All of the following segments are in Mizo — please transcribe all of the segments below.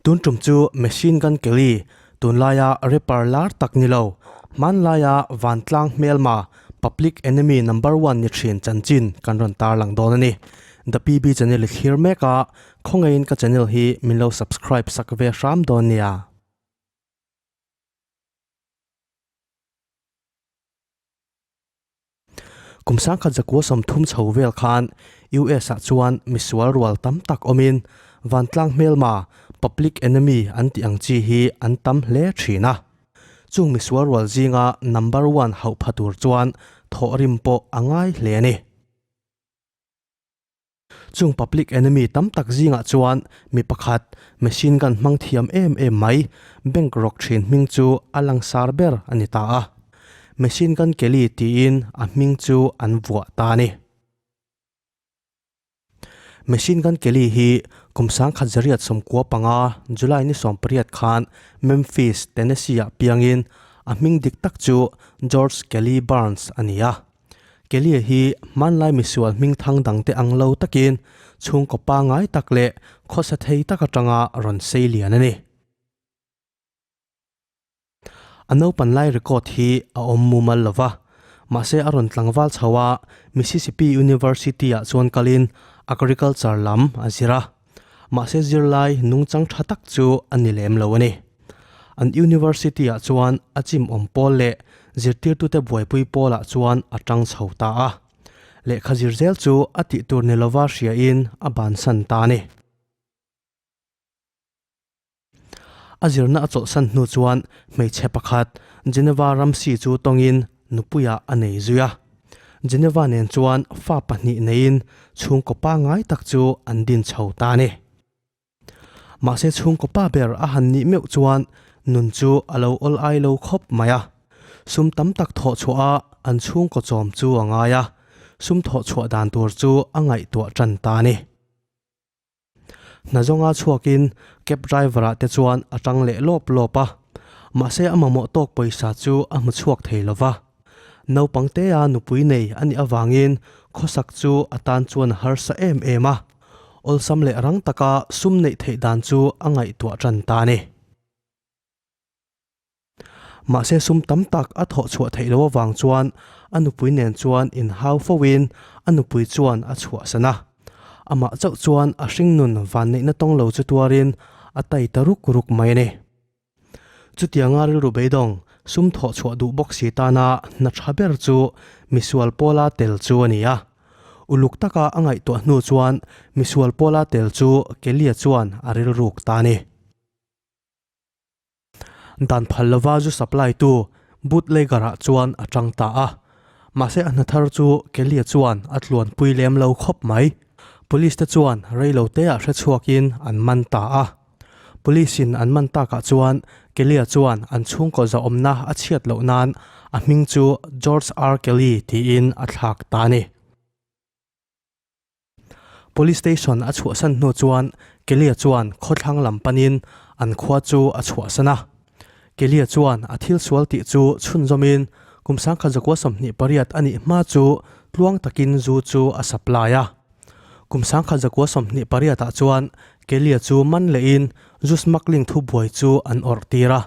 Tun tum chu Machine Gun Kelly, tunlaia rapper lar tak ni lo, hmanlaia vantlang hmelma, public enemy number one ni thin chanchin kan rawn tarlang dawn a ni. The PB channel i thlir mek a, khawngaihin ka channel hi min lo subscribe sak ve hram dawn nia. Kum sangkhat zakua 30 chho vel khan US ah chuan misual rual tam tak awmin vantlang hmelma, public enemy, an tih ang chi hi an tam hle thin a. Chung misual rual zinga number one hauh pha tur chuan thawhrim pawh a ngai hle a ni. Chung public enemy tam tak zingah chuan mi pakhat machine gun hmang thiam em em mai, bank rawk thin hming chu a langsar ber a ni ta a. Machine Gun Kelly tiin a hming chu an vuah ta a ni. Machine Gun Kelly hi kum 1995 July ni 18 khan Memphis, Tennessee-ah piangin a hming dik tak chu George Kelly Barnes a ni a. Kelly hi hmanlai misual hming thang dangte ang lo takin chhungkaw pangngai tak leh khawsa thei tak atanga rawn sei lian a ni. A naupan lai record hi a awm mumal lo va, mahse a rawn tlangval chho a, Mississippi University-ah chuan kalin agriculture lam a zir a, mahse zirlai nungchang tha tak chu a ni lem lo a ni. An university-ah chuan a chimawm pawl leh zirtirtute buaipui pawlah chuan a tang chho ta a. Lehkha zir zel chu a tih tur ni lova hriain a bansan ta a ni. A zirna a chawlhsan hnu chuan hmeichhe pakhat Geneva Ramsey chu tawngin nupuiah a nei zui a. Geneva nen chuan fa pahnih neiin chhungkaw pangngai tak chu an din chho ta a ni. Mahse chhungkaw pa ber a han nih meuh chuan nun chu a lo awl ai lo khawp mai a. Sum tam tak thawh chhuah a an chhungkaw chawm chu a ngai a, sum thawh chhuah dan tur chu a ngaihtuah tan ta a ni. Hna zawnga chhuakin cab driver-ah te chuan a tang leh lawp lawp a, mahse a mamawh tawk pawisa chu a hmu chhuak thei lo va. Naupang tea nupui nei a nih avangin khawsak chu a tan chuan a harsa em em a, awlsam leh rang taka sum neih theih dan chu a ngaihtuah tan ta a ni. Mahse sum tam tak a thawh chhuah theih loh avang chuan a nupui nen chuan inhau fo in a nupui chuan a chhuahsan a. Amah chauh chuan a hringnun vanneihna tawng lo chu tuarin a tai ta ruk ruk mai a ni. Chutianga rilru beidawng sum thawh chhuah duh bawk si tana hna tha ber chu misual pawla tel chu a ni a. Uluk taka a ngaihtuah hnu chuan misual pawla tel chu Kelia chuan a rilruk ta a ni. Dan phal lova zu supply tu bootlegger-ah chuan a tang ta a. Mahse a hna thar chu Kelly-a chuan a tluanpui lem lo khawp mai. Police te chuan reiloteah hre chhuakin an man ta a. Police-in an man takah chuan Kelly-a chuan an chhungkaw zahawmna a chhiat loh nan a hming chu George R. Kelly tiin a thlak ta a ni. Police station a chhuahsan hnu chuan Kelly-a chuan khawthlang lam panin an khua chu a chhuahsan a. Kelly-a chuan a thil sual tih chu chhunzawmin kum 1928 a nih hma chu tluang takin zu chu a supply a. Kum 1928 ah chuan Kelly-a chu man lehin zu smuggling thubuai chu an awrh tir a.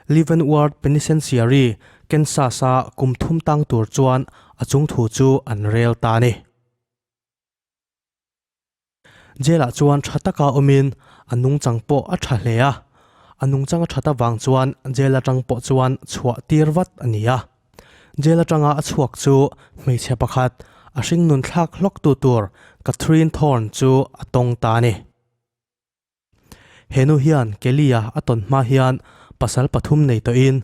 Leavenworth Penitentiary, Kansas-a kum thum tang tur chuan a chungthu chu an rel ta a ni. Jail-ah chuan tha taka awmin a nungchang pawh a tha hle a, a nungchang a that avang chuan jail atang pawh chuan chhuah tir vat a ni a. Jail atanga a chhuak chu hmeichhe pakhat a hringnun thlak hlawktu tur Catherine Thorne chu a tawng ta a ni. He nu hian Kelly-a a tawn hma hian pasal pathum nei tawhin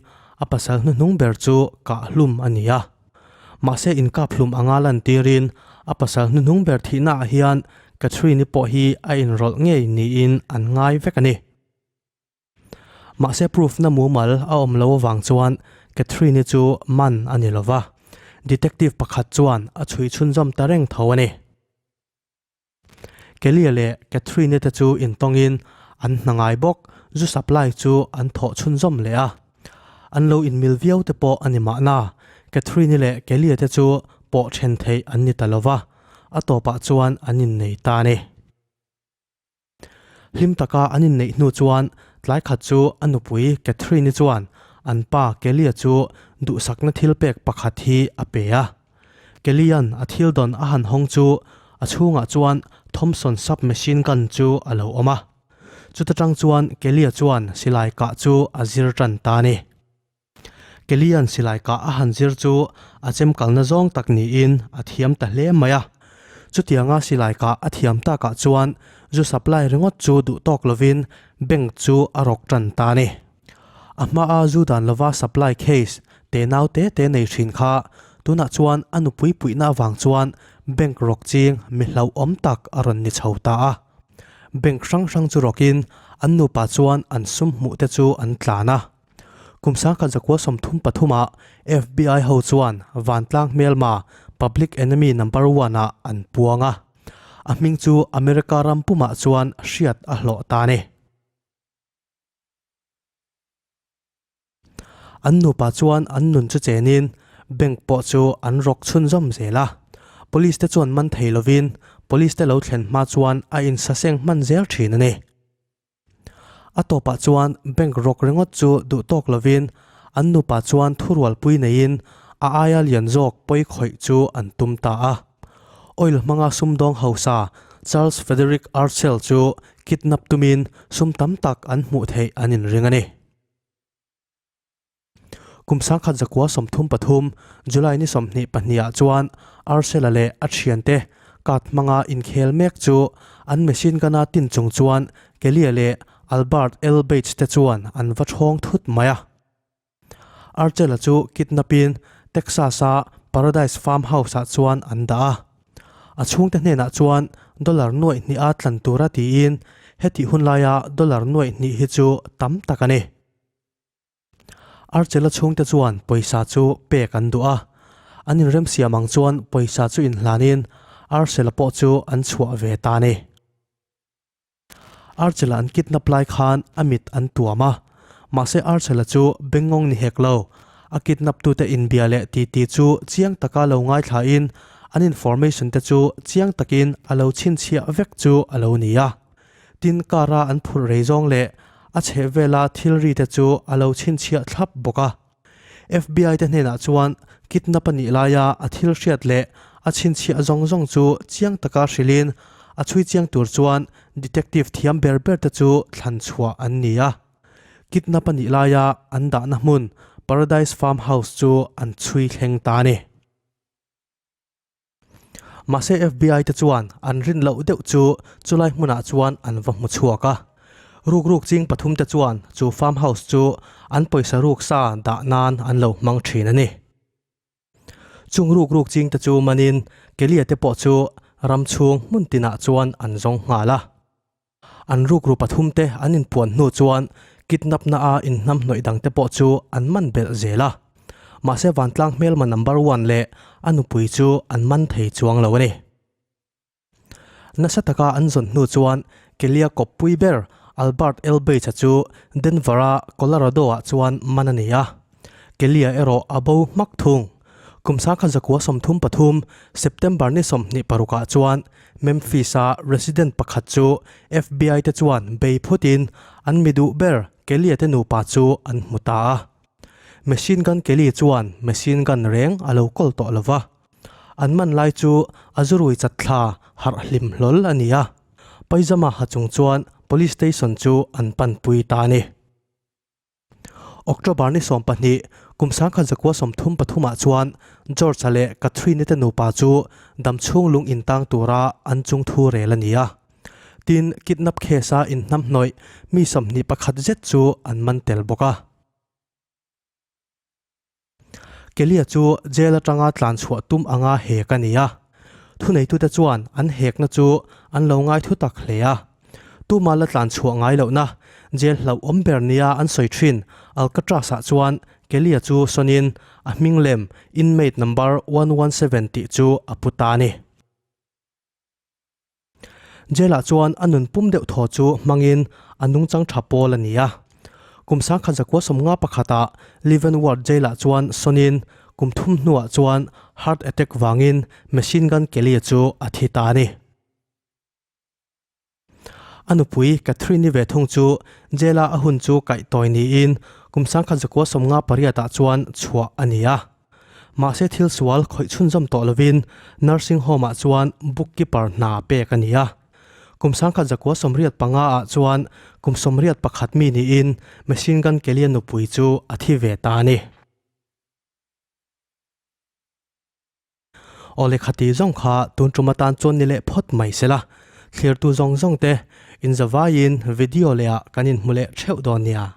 a pasal hnuhnung ber chu kah hlum a ni a. Mahse inkap hlum anga lantirin a pasal hnuhnung ber thihnaah hian Catherine-i pawh hi a inrawlh ngei niin an ngai vek a ni. Mahse proof-na mumal a awm lo avang chuan Catherine-i chu man a ni lo va, detective pakhat chuan a chhui chhunzawm ta reng tho a ni. Kelly leh Catherine te chu intawngin an hna ngai bawk, zu supply chu an thawh chhunzawm leh a. An lo inmil viau te pawh a ni mahna, Catherine leh Kelly te chu pawh then theih an ni ta lo va, a tawpah chuan an innei ta a ni. Hlim taka an inneih hnu chuan tlai khat chu a nupui Catherine-i chuan an pa Kelly-a chu duhsakna thil pek pakhat hi a pe a. Kelly-a'n a thil dawn a han hawng chu a chhungah chuan Thompson submachine gun chu a lo awm a. Chuta tang chuan Kelly-a chuan silai kah chu a zir tan ta a ni. Kelly-a'n silai kah a han zir chu a chem kalna zawng tak niin a thiam ta hle mai a. Chutianga silai kah a thiam takah chuan zu supply ringawt chu duh tawk lovin bank chu a rawk tan ta a ni. A hmaa zu dan lova supply case te nau te te nei thin kha tunah chuan a nupui puihna avang chuan bank rawk ching mi hlauhawm tak a rawn ni chho ta a. Bank hrang hrang chu rawkin an nupa chuan an sum hmuh te chu an tlan a. Kum sangkhat zakua 33 ah FBI ho chuan vantlang hmelma Public Enemy Number One ah an puang a. A hming chu America ram pumah chuan hriat a hlawh ta a ni. An nupa chuan an nun chu chenin bank pawh chu an rawk chhunzawm zel a. Police te chuan man thei lovin police te lo thlen hma chuan a insaseng hman zel thin a ni. A tawpah chuan bank rawk ringawt chu duh tawk lovin an nupa chuan thurualpui neiin a aia lian zawk pawi khawih chu an tum ta a. Oil hmanga sumdawng hausa Charles Frederick Archel chu kidnap tumin sum tam tak an hmuh theih an inring a ni. Kum 1933 July ni 22 ah chuan Arcela leh a thiante card hmanga inkhel mek chu an machine gun-a tin chung chuan Kelly-a leh Albert L. Bates te chuan an va thawng thut mai a. Arcela chu kidnap-in Texas-a Paradise Farm House-ah chuan an dah a. A chhungte hnenah chuan dollar nuaih hnih a tlan tura tiin hetih hun laia dollar nuaih hnih hi chu tam tak a ni. Archela chhungte chuan pawisa chu pek an duh a, an inremsiam ang chuan pawisa chu inhlanin Archela pawh chu an chhuah ve ta a ni. Archela an kidnap lai khan a mit an tuam a, mahse Archela chu bengngawng ni hek lo, a kidnap tute inbia leh titi chu chiang taka lo ngaithlain an information te chu chiang takin a lo chhinchhiah vek chu a lo ni a. Tin car-a an phurh rei zawng leh a chheh vela thil ri te chu a lo chhinchhiah thlap bawk a. FBI te hnenah chuan kidnap a nih laia a thil hriat leh a chhinchhiah zawng zawng chu chiang taka hrilhin a chhui chiang tur chuan detective thiam ber ber te chu thlan chhuah an ni a. Kidnap a nih laia an dahna hmun Paradise Farm House chu an chhui thleng ta a ni. Mahse FBI te chuan an rin loh deuh chu chulai hmunah chuan an va hmu chhuak a. Ruk ruk ching pathum te chuan chu farm house chu an pawisa ruk sa dah nan an lo hmang thin a ni. Chung ruk ruk ching te chu manin Kelly-a te pawh chu ram chhung hmun tinah chuan an zawng nghal a. An rukru pathum te an inpuan hnu chuan kidnap na a inhnamhnawih dang te pawh chu an man belh zel a. Mahse vantlang hmelma number one leh a nupui chu an man thei chuang lo a ni. Nasa taka an zawn hnu chuan Kelly-a kawppui ber Albert L. Bates-a chu Denver-a Colorado-ah chuan man a ni a. Kelly-a erawh a bo hmak thung. Kum 1933 September ni 26 ah chuan Memphis-a resident pakhat chu FBI te chuan bei phutin an mi duh ber Kelly-a te nupa chu an hmu ta a. Machine gun Kelly chuan machine gun reng a lo kawl tawh lo va. An man lai chu a zurui chatthla harh hlim hlawl a ni a. Paizama ha chung chuan police station chu an panpui ta a ni. October ni 12, kum 1933 ah chuan George-a leh Catherine-i te nupa chu damchhung lung intang tura an chung thu rel a ni a. Tin, kidnap case-a inhnamhnawih mi 21 zet chu an man tel bawk a. Kelly-a chu jail atanga tlan chhuah tum anga hek a ni a. Thuneitute chuan an hekna chu an lo ngai thu tak hle a. Tuma la tlan chhuah ngai lohna jail hlauhawm ber nia an sawi thin Alcatraz-ah chuan Kelly-a chu sawnin a hming lem inmate number 117 tih chu a pu ta a ni. Jail-ah chuan a nun pum deuh thaw chu hmangin a nungchang tha pawl a ni a. Kum 1951-ah Leavenworth Jail-ah chuan sawnin kum thum hnuah chuan heart attack vangin machine gun Kelly-a chu a thi ta a ni. A nupui Catherine-i ve thung chu jail-a a hun chu kaih tawi niin kum 1958 ah chuan chhuah a ni a. Mahse thil sual khawih chhunzawm tawh lovin nursing home-ah chuan bookkeeper hna pek a ni a. Kum 1985 ah chuan kum 81 mi niin Machine Gun Kelly-a nupui chu a thi ve ta a ni. Aw lehkha ti zawng kha tun tum atan chuan ni leh phawt mai se la, thlirtu zawng zawng te inzavaiin video leh ah kan inhmu leh theuh dawn nia.